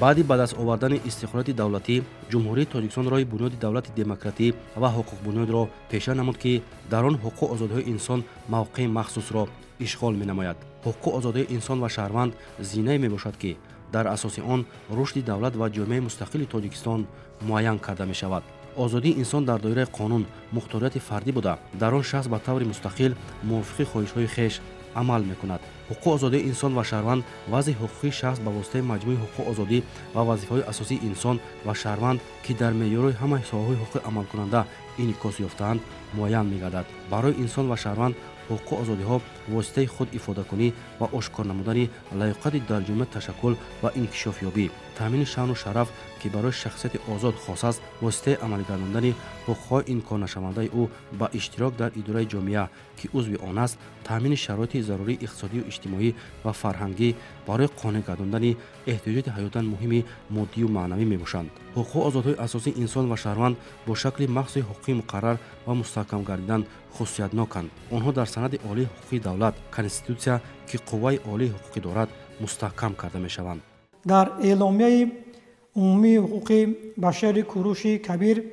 Баъди ба даст овардани истиқлолияти давлатӣ, Ҷумҳурии Тоҷикистон роҳи бунёди давлати демократӣ ва ҳуқуқбунёдро пеша намуд, ки дар он ҳуқуқу озодиҳои инсон мавқеи махсусро ишғол менамояд. Ҳуқуқу озодиҳои инсон ва шаҳрванд зинае мебошад, ки дар асоси он рушди давлат ва ҷомеаи мустақили Тоҷикистон муайян карда мешавад. Озодии инсон дар доираи қонун мухторияти фардӣ буда, дар он шахс ба таври мустақил мувофиқи хоҳишҳои хеш амал мекунад. Ҳуқуқу озодии инсон ва шаҳрванд вазъи ҳуқуқии шахс ба воситаи маҷмӯи ҳуқуқу озодӣ ва вазифаҳои асосии инсон ва шаҳрванд, ки дар меъёрҳои ҳамаи соҳаҳои ҳуқуқи амалкунанда инъикос ёфтаанд, муайян мегардад. Барои инсон ва шаҳрванд ҳуқуқу озодиҳо воситаи худ ифодакунӣ ва ошкор намудани лаёқати дар ҷомеа ташаккул ва инкишофёбӣ, таъмини шаъну шараф, ки барои шахсияти озод хос аст, воситаи амалигардондани ҳуқуқҳои инкорнашавандаи ӯ ба иштирок дар идораи ҷомеа, ки узви он аст, таъмини шароити зарурии иқтисодию иҷтимоӣ ва фарҳангӣ барои қонеъ гардондани эҳтиёҷоти ҳаётан муҳими моддию маънавӣ мебошанд. Ҳуқуқу озодиҳои асосии инсон ва шаҳрванд бо шакли махсуси ҳуқуқии муқаррар ва мустаҳкам гардидан хусусиятноканд. Онҳо дар санади олии ҳуқуқии давлат, Конститутсия, ки қувваи олии ҳуқуқӣ дорад, мустаҳкам карда мешаванд. Дар Эъломияи умумии ҳуқуқи башари Куруши Кабир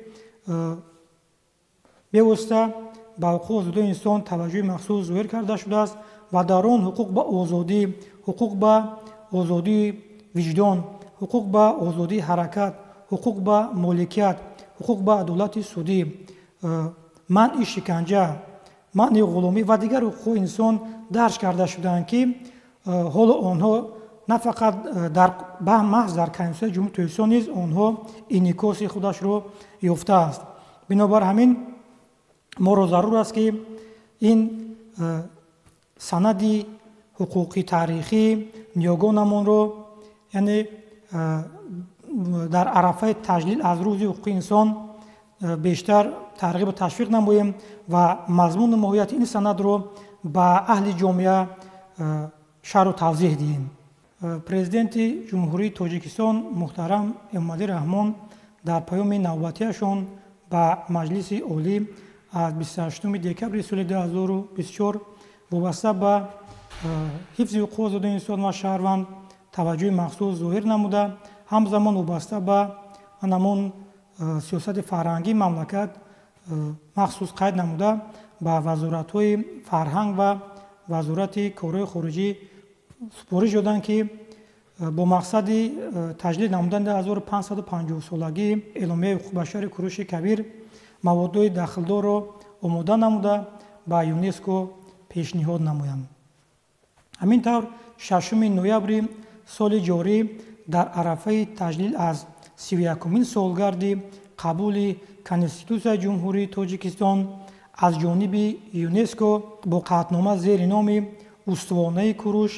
бевосита ба ҳуқуқу озодиҳои инсон таваҷҷӯҳи махсус зоҳир карда шудааст ва дар он ҳуқуқ ба озодӣ, ҳуқуқ ба озодии виҷдон, ҳуқуқ ба озодии ҳаракат, ҳуқуқ ба моликият, ҳуқуқ ба адолати судӣ, манъи шиканҷа, манъи ғуломӣ ва дигар ҳуқуқҳои инсон дарҷ карда шудаанд, ки ҳоло онҳо на фақат маҳз дар Конститутсияи Ҷумҳурии Тоҷикистон низ онҳо инъикоси худашро ёфтааст. Бинобар ҳамин моро зарур аст, ки ин санади ҳуқуқи таърихӣ ниёгонамонро, яъне дар арафаи таҷлил аз Рӯзи ҳуқуқи инсон, бештар тарғибу ташвиқ намоем ва мазмуну моҳияти ин санадро ба аҳли ҷомеа шарҳу тавзеҳ диҳем. Президенти Ҷумҳурии Тоҷикистон муҳтарам Эмомалӣ Раҳмон дар паёми навбатиашон ба Маҷлиси Олӣ аз 28 декабри соли 2024 вобаста ба ҳифзи ҳуқуқу озодии инсон ва шаҳрванд таваҷҷӯҳи махсус зоҳир намуда, ҳамзамон вобаста ба ҳамон сиёсати фарҳангии мамлакат махсус қайд намуда, ба вазоратҳои фарҳанг ва Вазорати корҳои хориҷӣ супориш доданд, ки бо мақсади таҷлил намудани 1550-солагии Эъломияи ҳуқуқи башари Куруши Кабир маводҳои дахлдорро омода намуда, ба ЮНЕСКО пешниҳод намоянд. Ҳамин тавр, 6 ноябри соли ҷорӣ дар арафаи таҷлил аз 31-умин солгарди қабули Конститутсияи Ҷумҳурии Тоҷикистон аз ҷониби ЮНЕСКО бо қатънома зери номи «Устувонаи Куруш: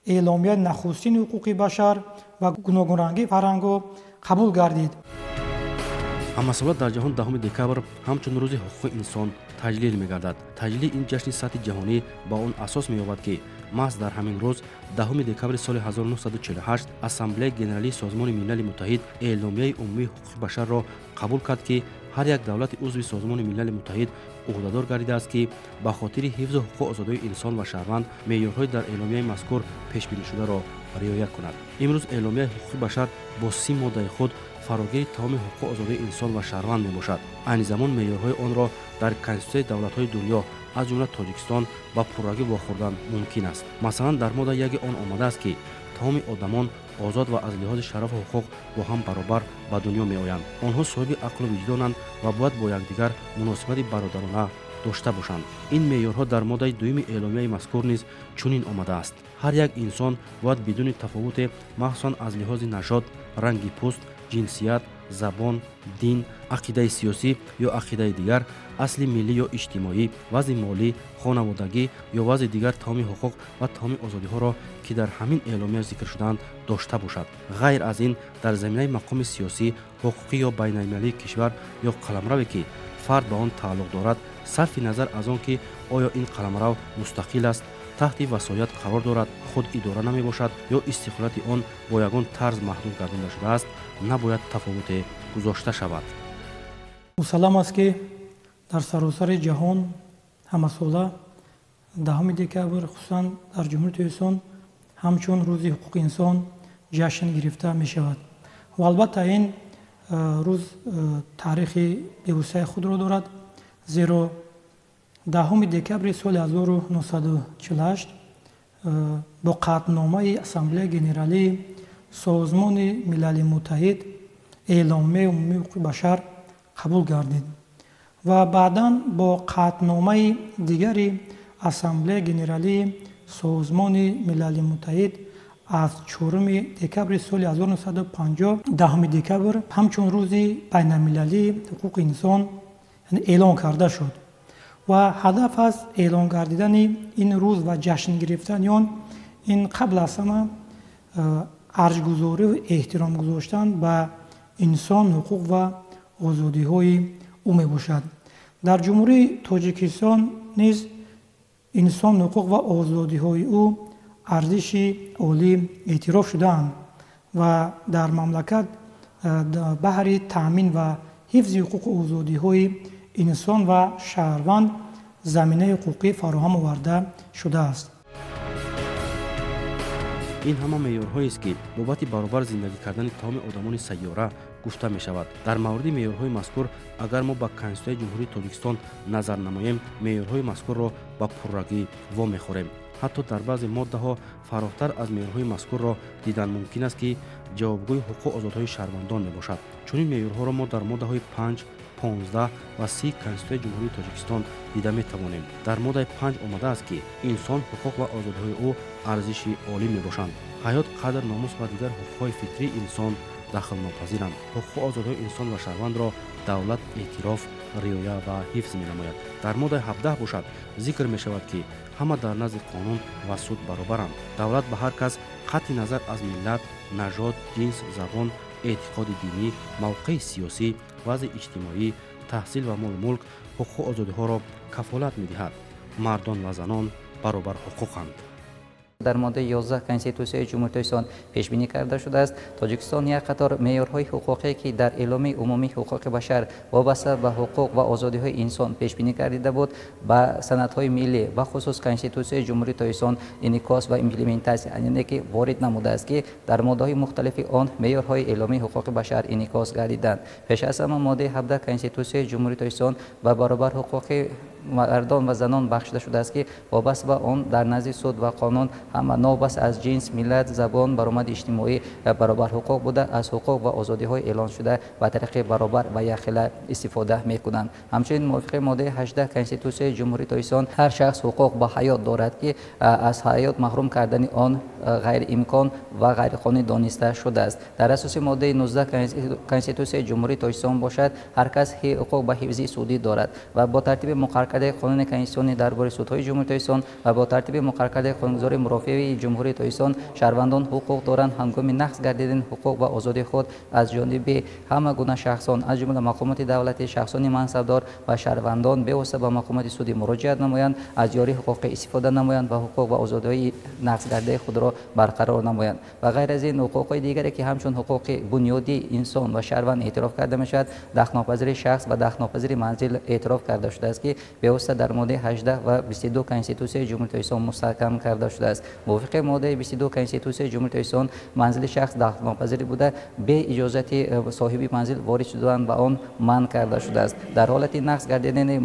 эъломияи нахустини ҳуқуқи башар ва гуногунрангии фарҳангҳо» қабул гардид. Ҳамасола дар ҷаҳон 10 декабр ҳамчун Рӯзи ҳуқуқи инсон таҷлил мегардад. Таҷлили ин ҷашни сатҳи ҷаҳонӣ ба он асос меёбад, ки маҳз дар ҳамин рӯз, 10 декабри соли 1948, Ассамблеяи Генералии Созмони Милали Муттаҳид Эъломияи умумии ҳуқуқи башарро қабул кард, ки ҳар як давлати узви Созмони Милали Муттаҳид ӯҳдадор гардидааст, ки ба хотири ҳифзу ҳуқуқу озодиҳои инсон ва шаҳрванд меъёрҳои дар эъломияи мазкур пешбинишударо риоя кунад. Имрӯз Эъломияи ҳуқуқи башар бо 30 моддаи худ фарогири тамоми ҳуқуқу озодии инсон ва шаҳрванд мебошад. Айни замон меъёрҳои онро дар Конститутсияи давлатҳои дунё, аз ҷумла Тоҷикистон, ба пуррагӣ вохӯрдан мумкин аст. Масалан, дар модда 1 он омадааст, ки тамоми одамон озод ва аз лиҳози шарафу ҳуқуқ бо ҳам баробар ба дунё меоянд. Онҳо соҳиби ақлу виҷдонанд ва бояд бо якдигар муносибати бародарона дошта бошанд. Ин меъёрҳо дар моддаи 2 эъломияи мазкур низ чунин омадааст: ҳар як инсон бояд бидуни тафовуте, махсусан аз лиҳози нажод, ранги пӯст, ҷинсият, забон, дин, ақидаи сиёсӣ ё ақидаи дигар, асли миллӣ ё иҷтимоӣ, вазъи молӣ, хонаводагӣ ё вазъи дигар тамоми ҳуқуқ ва тамоми озодиҳоро, ки дар ҳамин эъломия зикр шудаанд, дошта бошад. Ғайр аз ин, дар заминаи мақоми сиёсӣ, ҳуқуқӣ ё байналмилалии кишвар ё қаламраве, ки фард ба он тааллуқ дорад, сарфи назар аз он ки оё ин қаламрав мустақил аст, таҳти васоят қарор дорад, худ идора намебошад ё истиқлолияти он бо ягон тарз маҳдуд гардонда шудааст, набояд тафовуте гузошта шавад. Мусаллам аст, ки дар саросари ҷаҳон ҳамасола 10 декабр, хусусан дар Ҷумҳурии Тоҷикистон, ҳамчун Рӯзи ҳуқуқи инсон ҷашн гирифта мешавад. Ва албатта ин рӯз таърихи бевоситаи худро дорад, зеро 10 декабри соли 1948 бо қатъномаи Ассамблеяи Генералии Созмони Милали Муттаҳид Эъломияи умумии ҳуқуқи башар қабул гардид ва баъдан бо қатъномаи дигари Ассамблеяи Генералии Созмони Милали Муттаҳид аз 4 декабри соли 1950 10 декабр ҳамчун рӯзи байналмилалии ҳуқуқи инсон эълон карда шуд. Ва ҳадаф аз эълон гардидани ин рӯз ва ҷашн гирифтани он ин қабл аз ҳама арҷгузорӣ ва эҳтиром гузоштан ба инсон, ҳуқуқ ва озодиҳои ӯ мебошад. Дар Ҷумҳурии Тоҷикистон низ инсон, ҳуқуқ ва озодиҳои ӯ арзиши олӣ эътироф шудаанд ва дар мамлакат баҳри таъмин ва ҳифзи ҳуқуқу озодиҳои инсон ва шаҳрванд заминаи ҳуқуқӣ фароҳам оварда шудааст. Ин ҳама меъёрҳоест, ки бобати баробар зиндагӣ кардани тамоми одамони сайёра гуфта мешавад. Дар мавриди меъёрҳои мазкур агар мо ба Конститутсияи Ҷумҳурии Тоҷикистон назар намоем, меъёрҳои мазкурро ба пуррагӣ вомехӯрем. Ҳатто дар баъзе моддаҳо фарохтар аз меъёрҳои мазкурро дидан мумкин аст, ки ҷавобгӯи ҳуқуқу озодиҳои шаҳрвандон мебошад. Чунин меъёрҳоро мо дар моддаҳои 5, 15 ва 30 Конститутсияи Ҷумҳурии Тоҷикистон дида метавонем. Дар моддаи 5 омадааст, ки инсон, ҳуқуқ ва озодиҳои ӯ арзиши олӣ мебошанд. Ҳаёт, қадр, номус ва дигар ҳуқуқҳои фитрии инсон дахлнопазиранд. Ҳуқуқу озодиҳои инсон ва шаҳрвандро давлат эътироф, риоя ва ҳифз менамояд. Дар моддаи 17 бошад зикр мешавад, ки ҳама дар назди қонун ва суд баробаранд. Давлат ба ҳар кас қатъи назар аз миллат, нажод, ҷинс, забон, эътиқоди динӣ, мавқеи сиёсӣ, вазъи иҷтимоӣ, таҳсил ва молу мулк ҳуқуқу озодиҳоро кафолат медиҳад. Мардон ва занон баробар ҳуқуқанд. Дар моддаи 11 Конститутсияи Ҷумҳурии Тоҷикистон пешбинӣ карда шудааст. Тоҷикистон як қатор меъёрҳои ҳуқуқие, ки дар Эъломияи умумии ҳуқуқи башар вобаста ба ҳуқуқ ва озодиҳои инсон пешбинӣ гардида буд, ба санадҳои миллӣ, бахусус Конститутсияи Ҷумҳурии Тоҷикистон инъикос ва имплементатсия, яъне ки ворид намудааст, ки дар моддаҳои мухталифи он меъёрҳои Эъломияи ҳуқуқи башар инъикос гардиданд. Пеш аз ҳама моддаи 17 Конститутсияи Ҷумҳурии Тоҷикистон ба баробар ҳуқуқи мардон ва занон бахшида шудааст, ки вобаста ба он дар назди суд ва қонун ҳама новобаста аз ҷинс, миллат, забон, баромади иҷтимоӣ баробар ҳуқуқ буда, аз ҳуқуқ ва озодиҳои эълоншуда ба тариқи баробар ва якхела истифода мекунанд. Ҳамчунин мувофиқи моддаи 18 Конститутсияи Ҷумҳурии Тоҷикистон ҳар шахс ҳуқуқ ба ҳаёт дорад, ки аз ҳаёт маҳрум кардани он ғайриимкон ва ғайриқонунӣ дониста шудааст. Дар асоси моддаи 19 Конститутсияи Ҷумҳурии Тоҷикистон бошад, ҳар кас ҳуқуқ ба ҳифзи судӣ дорад ва бо тартиби муқарраркардаи қонуни конститутсионӣ дар бораи судҳои Ҷумҳурии Тоҷикистон ва бо тартиби муқарраркардаи қонунгузории мурофиавии Ҷумҳурии Тоҷикистон шаҳрвандон ҳуқуқ доранд ҳангоми нақз гардидани ҳуқуқ ва озодии худ аз ҷониби ҳама гуна шахсон, аз ҷумла мақомоти давлатӣ, шахсони мансабдор ва шаҳрвандон бевосита ба мақомоти судӣ муроҷиат намоянд, аз ёрии ҳуқуқӣ истифода намоянд ва ҳуқуқ ва озодиҳои нақзгардаи худро барқарор намоянд. Ва ғайр аз ин ҳуқуқҳои дигаре, ки ҳамчун ҳуқуқи бунёдии инсон ва шаҳрванд эътироф карда мешавад, дахлнопазири шахс ва дахлнопазири манзил эътироф карда шудааст, ки бевосита дар моддаи 18 ва 22 Конститутсияи Ҷумҳурии Тоҷикистон мустаҳкам карда шудааст. Мувофиқи моддаи 22 Конститутсияи Ҷумҳурии Тоҷикистон манзили шахс дахлнопазир буда, бе иҷозати соҳиби манзил ворид шудан ба он манъ карда шудааст. Дар ҳолати нақз гардидани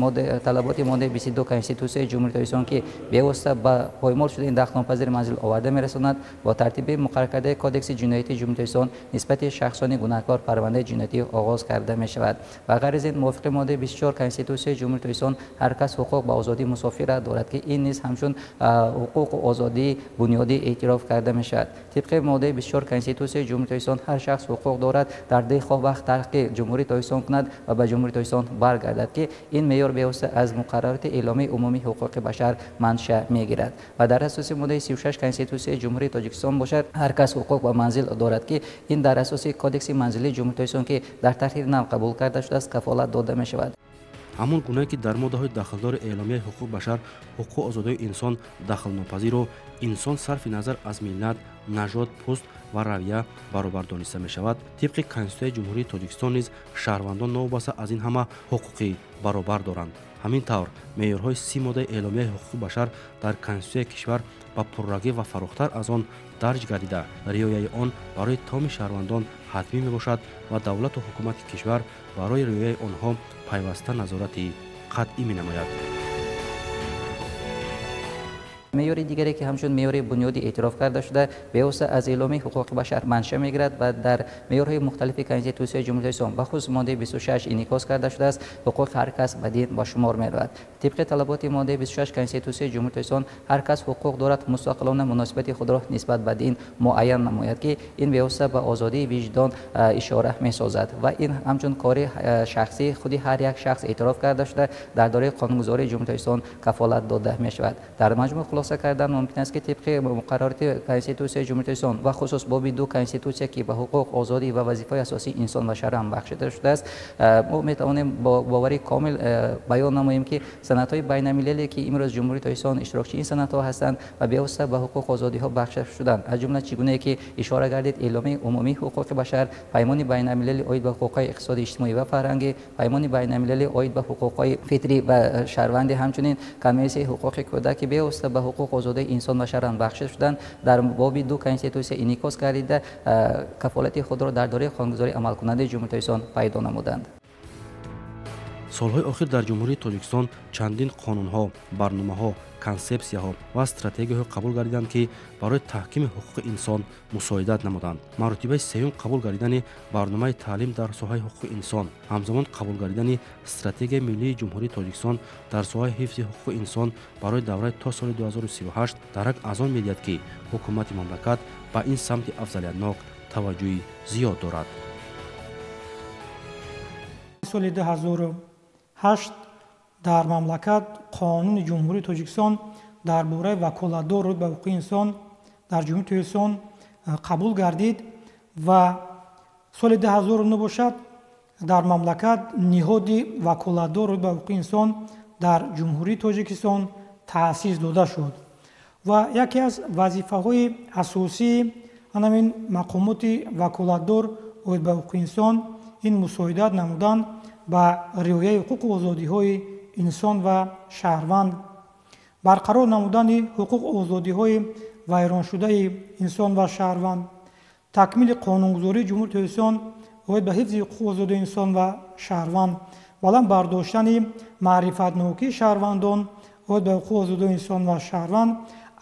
талаботи моддаи 22 Конститутсияи Ҷумҳурии Тоҷикистон, ки бевосита ба поймол шудани дахлнопазири манзил оварда мерасонад, бо тартиби муқарраркардаи Кодекси ҷиноятии Ҷумҳурии Тоҷикистон нисбати шахсони гунаҳкор парвандаи ҷиноятӣ оғоз карда мешавад. Ва ғайр аз ин мувофиқи моддаи 24 Конститутсияи Ҷумҳурии Тоҷикистон ҳар кас ҳуқуқ ба озодии мусофира дорад, ки ин низ ҳамчун ҳуқуқу озодии бунёдӣ эътироф карда мешавад. Тибқи моддаи 24 Конститутсияи Ҷумҳурии Тоҷикистон ҳар шахс ҳуқуқ дорад дар дилхоҳ вақт тарки Ҷумҳурии Тоҷикистон кунад ва ба Ҷумҳурии Тоҷикистон баргардад, ки ин меъёр бевосита аз муқаррароти Эъломияи умумии ҳуқуқи башар манша мегирад. Ва дар асоси моддаи 36 Конститутсияи Ҷумҳурии Тоҷикистон бошад, ҳар кас ҳуқуқ ба манзил дорад, ки ин дар асоси Кодекси манзилии Ҷумҳурии Тоҷикистон, ки дар тарҳи нав қабул карда шудааст, кафолат дода мешавад. Ҳамон гунае ки дар моддаҳои дахлдори Эъломияи ҳуқуқи башар ҳуқуқу озодиҳои инсон дахлнопазиру инсон сарфи назар аз миллат, нажод, пӯст ва равия баробар дониста мешавад, тибқи Конститутсияи Ҷумҳурии Тоҷикистон низ шаҳрвандон новобаста аз ин ҳама ҳуқуқи баробар доранд. Ҳамин тавр, меъёрҳои 30 моддаи Эъломияи ҳуқуқи башар дар Конститутсияи кишвар ба пуррагӣ ва фарохтар аз он дарҷ гардида, риояи он барои тамоми шаҳрвандон ҳатмӣ мебошад ва давлату ҳукумати кишвар барои риояи онҳо пайваста назорати қатъӣ менамояд. Меъёри дигаре, ки ҳамчун меъёри бунёдӣ эътироф карда шуда, бевосита аз Эъломияи ҳуқуқи башар манша мегирад ва дар меъёрҳои мухталифи Конститутсияи Ҷумҳурии Тоҷикистон, бахусус моддаи 26 инъикос карда шудааст, ҳуқуқи ҳар кас ба дин ба шумор меравад. Тибқи талаботи моддаи 26 Конститутсияи Ҷумҳурии Тоҷикистон, ҳар кас ҳуқуқ дорад мустақилона муносибати худро нисбат ба дин муайян намояд, ки ин бевосита ба озодии виҷдон ишора месозад ва ин ҳамчун кори шахсии худи ҳар як шахс эътироф карда шуда, дар доираи қонунгузории Ҷумҳурии Тоҷикистон кафолат дода мешавад. Дар маҷмӯъ хулоса кардан мумкин аст, ки тибқи муқаррароти Конститутсияи Ҷумҳурии Тоҷикистон ва хусус боби 2 Конститутсия, ки ба ҳуқуқ, озодӣ ва вазифаи асосии инсон ва шаҳрванд бахшида шудааст, мо метавонем бо бовари комил баён намоем, ки санадҳои байналмилалие, ки имрӯз Ҷумҳурии Тоҷикистон иштирокчии ин санадҳо ҳастанд ва бевосита ба ҳуқуқ озодиҳо бахшида шуданд, аз ҷумла чӣ гунае ки ишора гардид Эъломияи умумии ҳуқуқи башар, Паймони байналмилалии оид ба ҳуқуқҳои иқтисодӣ, иҷтимоӣ ва фарҳангӣ, Паймони байналмилалии оид ба ҳуқуқҳои фитрӣ ва шаҳрвандӣ, ҳамчунин Конвенсияи ҳуқуқи кӯдак, ки бевосита ба ҳуқуқ озодии инсон ва шаҳрванд бахшида шуданд, дар боби 2 Конститутсия инъикос гардида, кафолати худро дар доираи қонунгузории амалкунандаи Ҷумҳурии Тоҷикистон пайдо намуданд. Солҳои охир дар Ҷумҳурии Тоҷикистон чандин қонунҳо, барномаҳо, консепсияҳо ва стратегияҳо қабул гардиданд, ки барои таҳкими ҳуқуқи инсон мусоидат намуданд. Маротибаи сеюм қабул гардидани барномаи таълим дар соҳаи ҳуқуқи инсон, ҳамзамон қабул гардидани Стратегияи миллии Ҷумҳурии Тоҷикистон дар соҳаи ҳифзи ҳуқуқи инсон барои давраи то соли 2038 дарак аз он медиҳад, ки ҳукумати мамлакат ба ин самти афзалиятнок таваҷҷӯҳи зиёд дорад. Соли 2008 дар мамлакат Қонуни Ҷумҳурии Тоҷикистон дар бораи ваколатдор оид ба ҳуқуқи инсон дар Ҷумҳурии Тоҷикистон қабул гардид ва соли 2009 бошад дар мамлакат ниҳоди ваколатдор оид ба ҳуқуқи инсон дар Ҷумҳурии Тоҷикистон таъсис дода шуд ва яке аз вазифаҳои асосии ҳамин мақомоти ваколатдор оид ба ҳуқуқи инсон ин мусоидат намудан ба риояи ҳуқуқу озодиҳои инсон ва шаҳрванд, барқарор намудани ҳуқуқу озодиҳои вайроншудаи инсон ва шаҳрванд, такмили қонунгузории Ҷумҳурии Тоҷикистон оид ба ҳифзи ҳуқуқу озодии инсон ва шаҳрванд, баланд бардоштани маърифатнокии шаҳрвандон оид ба ҳуқуқу озодии инсон ва шаҳрванд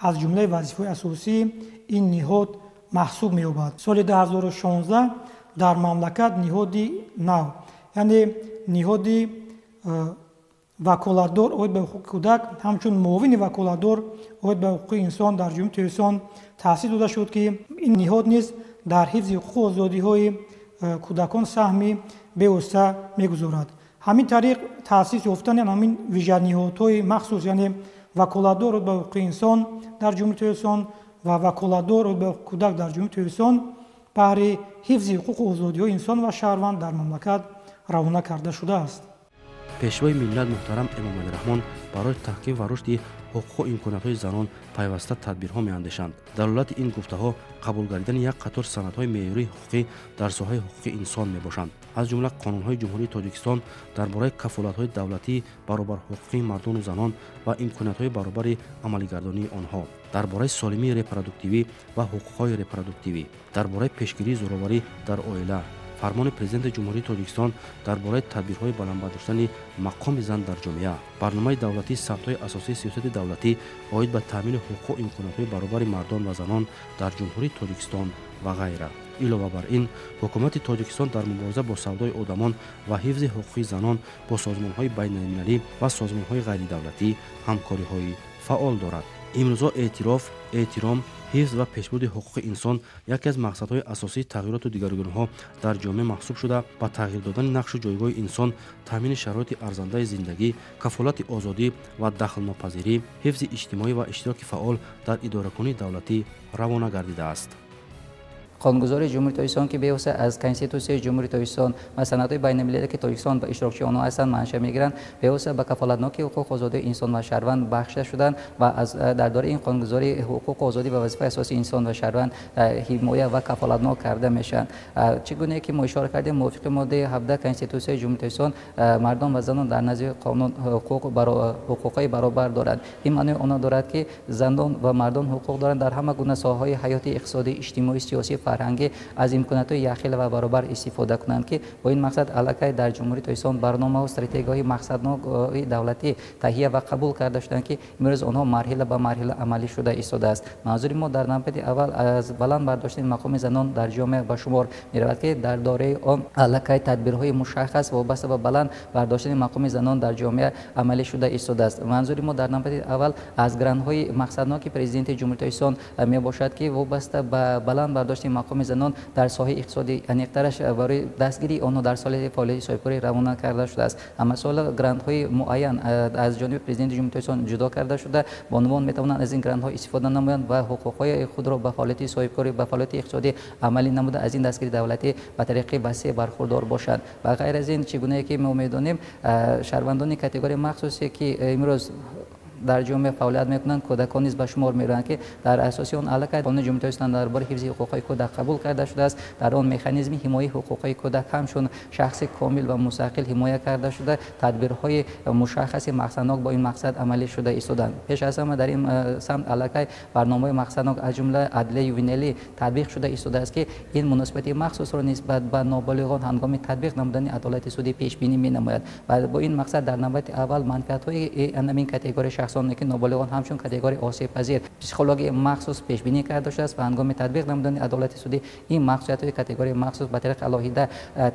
аз ҷумлаи вазифаҳои асосии ин ниҳод маҳсуб меёбад. Соли 2016 дар мамлакат ниҳоди нав, яъне ниҳоди ваколатдор оид ба ҳуқуқи кӯдак ҳамчун муовини ваколатдор оид ба ҳуқуқи инсон дар Ҷумҳурии Тоҷикистон таъсис дода шуд, ки ин ниҳод низ дар ҳифзи ҳуқуқу озодиҳои кӯдакон саҳми бевосита мегузорад. Ҳамин тариқ таъсис ёфтани ҳамин вижаниҳодҳои махсус, яъне ваколатдор оид ба ҳуқуқи инсон дар Ҷумҳурии Тоҷикистон ва ваколатдор оид ба ҳуқуқи кӯдак дар Ҷумҳурии Тоҷикистон баҳри ҳифзи ҳуқуқу озодиҳои инсон ва шаҳрванд дар мамлакат равона карда шудааст. Пешвои миллат муҳтарам Эмомалӣ Раҳмон барои таҳким ва рушди ҳуқуқу имкониятҳои занон пайваста тадбирҳо меандешанд. Далолати ин гуфтаҳо қабул гардидани як қатор санадҳои меъёрии ҳуқуқӣ дар соҳаи ҳуқуқи инсон мебошанд, аз ҷумла қонунҳои Ҷумҳурии Тоҷикистон дар бораи кафолатҳои давлатии баробарҳуқуқии мардону занон ва имкониятҳои баробари амалигардонии онҳо, дар бораи солимии репродуктивӣ ва ҳуқуқҳои репродуктивӣ, дар бораи пешгирии зӯроварӣ дар оила, фармони Президенти Ҷумҳурии Тоҷикистон дар бораи тадбирҳои баланд бардоштани мақоми зан дар ҷомеа, барномаи давлатии самтҳои асосии сиёсати давлатӣ оид ба таъмини ҳуқуқу имкониятҳои баробари мардон ва занон дар Ҷумҳурии Тоҷикистон ва ғайра. Илова бар ин, ҳукумати Тоҷикистон дар мубориза бо савдои одамон ва ҳифзи ҳуқуқи занон бо созмонҳои байналмилалӣ ва созмонҳои ғайридавлатӣ ҳамкориҳои фаъол дорад. Имрӯзо эътироф, эҳтиром, ҳифз ва пешбурди ҳуқуқи инсон яке аз мақсадҳои асосии тағйироту дигаргуниҳо дар ҷомеа маҳсуб шуда, ба тағйир додани нақшу ҷойгоҳи инсон, таъмини шароити арзандаи зиндагӣ, кафолати озодӣ ва дахлнопазирӣ, ҳифзи иҷтимоӣ ва иштироки фаъол дар идоракунии давлатӣ равона гардидааст. Қонунгузории Ҷумҳурии Тоҷикистон, ки бевосита аз Конститутсияи Ҷумҳурии Тоҷикистон ва санадҳои байналмилалие, ки Тоҷикистон ба иштирокчии онҳо ҳастанд, маншаъ мегиранд, бевосита ба кафолатноки ҳуқуқ озодии инсон ва шаҳрванд бахшида шуданд ва дар доираи ин қонунгузорӣ ҳуқуқ, озодӣ ва вазифаи асосии инсон ва шаҳрванд ҳимоя ва кафолатнок карда мешаванд. Чӣ гуна ки мо ишора кардем, мувофиқи моддаи 17 Конститутсияи Ҷумҳурии Тоҷикистон мардон ва занон дар назди қонун ҳуқуқҳои баробар доранд. Ин маънои онро дорад, ки занон ва мардон ҳуқуқ доранд дар ҳама гуна соҳаҳои ҳаёти иқтисодӣ, иҷтимоӣ, сиёсӣ, фарҳангӣ аз имкониятҳои якхела ва баробар истифода кунанд, ки бо ин мақсад аллакай дар Ҷумҳурии Тоҷикистон барномаву стратегияҳои мақсадноки давлатӣ таҳия ва қабул карда шуданд, ки имрӯз онҳо марҳила ба марҳила амалӣ шуда истодааст. Манзури мо дар навбати аввал аз баланд бардоштани мақоми занон дар ҷомеа ба шумор меравад, ки дар доираи он аллакай тадбирҳои мушаххас вобаста ба баланд бардоштани мақоми занон дар ҷомеа амалӣ шуда истодааст. Манзури мо дар навбати аввал аз грантҳои мақсадноки Президенти Ҷумҳурии Тоҷикистон мебошад, ки вобаста ба баланд бардоштани мақоми занон дар соҳаи иқтисодӣ, аниқтараш барои дастгирии онҳо дар соли фаъолияти соҳибкорӣ равона карда шудааст. Ҳамасола грантҳои муайян аз ҷониби Президенти Ҷумҳурии Тоҷикистон ҷудо карда шуда, бонувон метавонанд аз ин грантҳо истифода намоянд ва ҳуқуқҳои худро ба фаъолияти соҳибкорӣ, ба фаъолияти иқтисодӣ амалӣ намуда, аз ин дастгирии давлатӣ ба тариқи васеъ бархурдор бошанд. Ба ғайр аз ин, чӣ гунае ки мо медонем, шаҳрвандони категорияи махсусе, ки имрӯз дар ҷомеа фаъолият мекунанд, кӯдакон низ ба шумор мераванд, ки дар асоси он аллакай Қонуни Ҷумҳурии Тоҷикистон дар бораи ҳифзи ҳуқуқҳои кӯдак қабул карда шудааст. Дар он механизми ҳимояи ҳуқуқҳои кӯдак ҳамчун шахси комил ва мустақил ҳимоя карда шуда, тадбирҳои мушаххаси мақсаднок бо ин мақсад амалӣ шуда истоданд. Пеш аз ҳама дар ин самт аллакай барномаҳои мақсаднок, аз ҷумла адлияи ювенилӣ татбиқ шуда истодааст, ки ин муносибати махсусро нисбат ба ноболиғон ҳангоми татбиқ намудани адолати судӣ пешбинӣ менамояд ва бо ин мақсад дар навбати аввал манфиатҳои ин категорияи шахсоне, ки ноболиғон ҳамчун категорияи осебпазир, психологияи махсус пешбинӣ карда шудааст ва ҳангоми татбиқ намудани адолати судӣ ин махсусиятҳои категорияи махсус ба тариқи алоҳида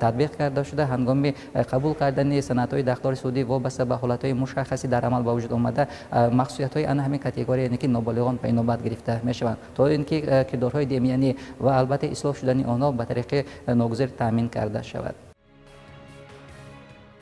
татбиқ карда шуда, ҳангоми қабул кардани санадҳои дахлдори судӣ вобаста ба ҳолатҳои мушаххаси дар амал ба вуҷуд омада, махсусиятҳои ана ҳамин категория, яъне ки ноболиғон, ба инобат гирифта мешаванд, то ин ки кирдорҳои демиянӣ ва албатта ислоҳ шудани онҳо ба тариқи ногузир таъмин карда шавад.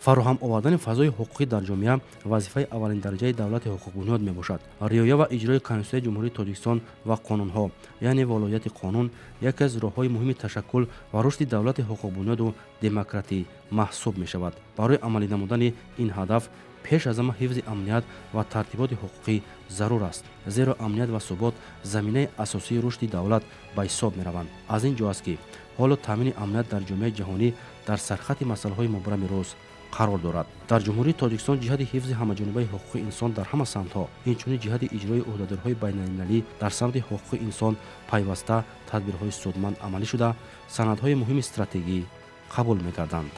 Фароҳам овардани фазои ҳуқуқӣ дар ҷомеа вазифаи аввалиндараҷаи давлати ҳуқуқбунёд мебошад. Риоя ва иҷрои Конститутсияи Ҷумҳурии Тоҷикистон ва қонунҳо, яъне волоияти қонун, яке аз роҳҳои муҳими ташаккул ва рушди давлати ҳуқуқбунёду демократӣ маҳсуб мешавад. Барои амалӣ намудани ин ҳадаф пеш аз ҳама ҳифзи амният ва тартиботи ҳуқуқӣ зарур аст, зеро амният ва субот заминаи асосии рушди давлат ба ҳисоб мераванд. Аз ин ҷо аст, ки ҳоло таъмини амният дар ҷомеаи ҷаҳонӣ дар сархати масъалаҳои мубрами рӯз қарор дорад. Дар Ҷумҳурии Тоҷикистон ҷиҳати ҳифзи ҳамаҷонибаи ҳуқуқи инсон дар ҳама самтҳо, инчунин ҷиҳати иҷрои ӯҳдадориҳои байналмилалӣ дар самти ҳуқуқи инсон пайваста тадбирҳои судманд амалӣ шуда, санадҳои муҳими стратегӣ қабул мегарданд.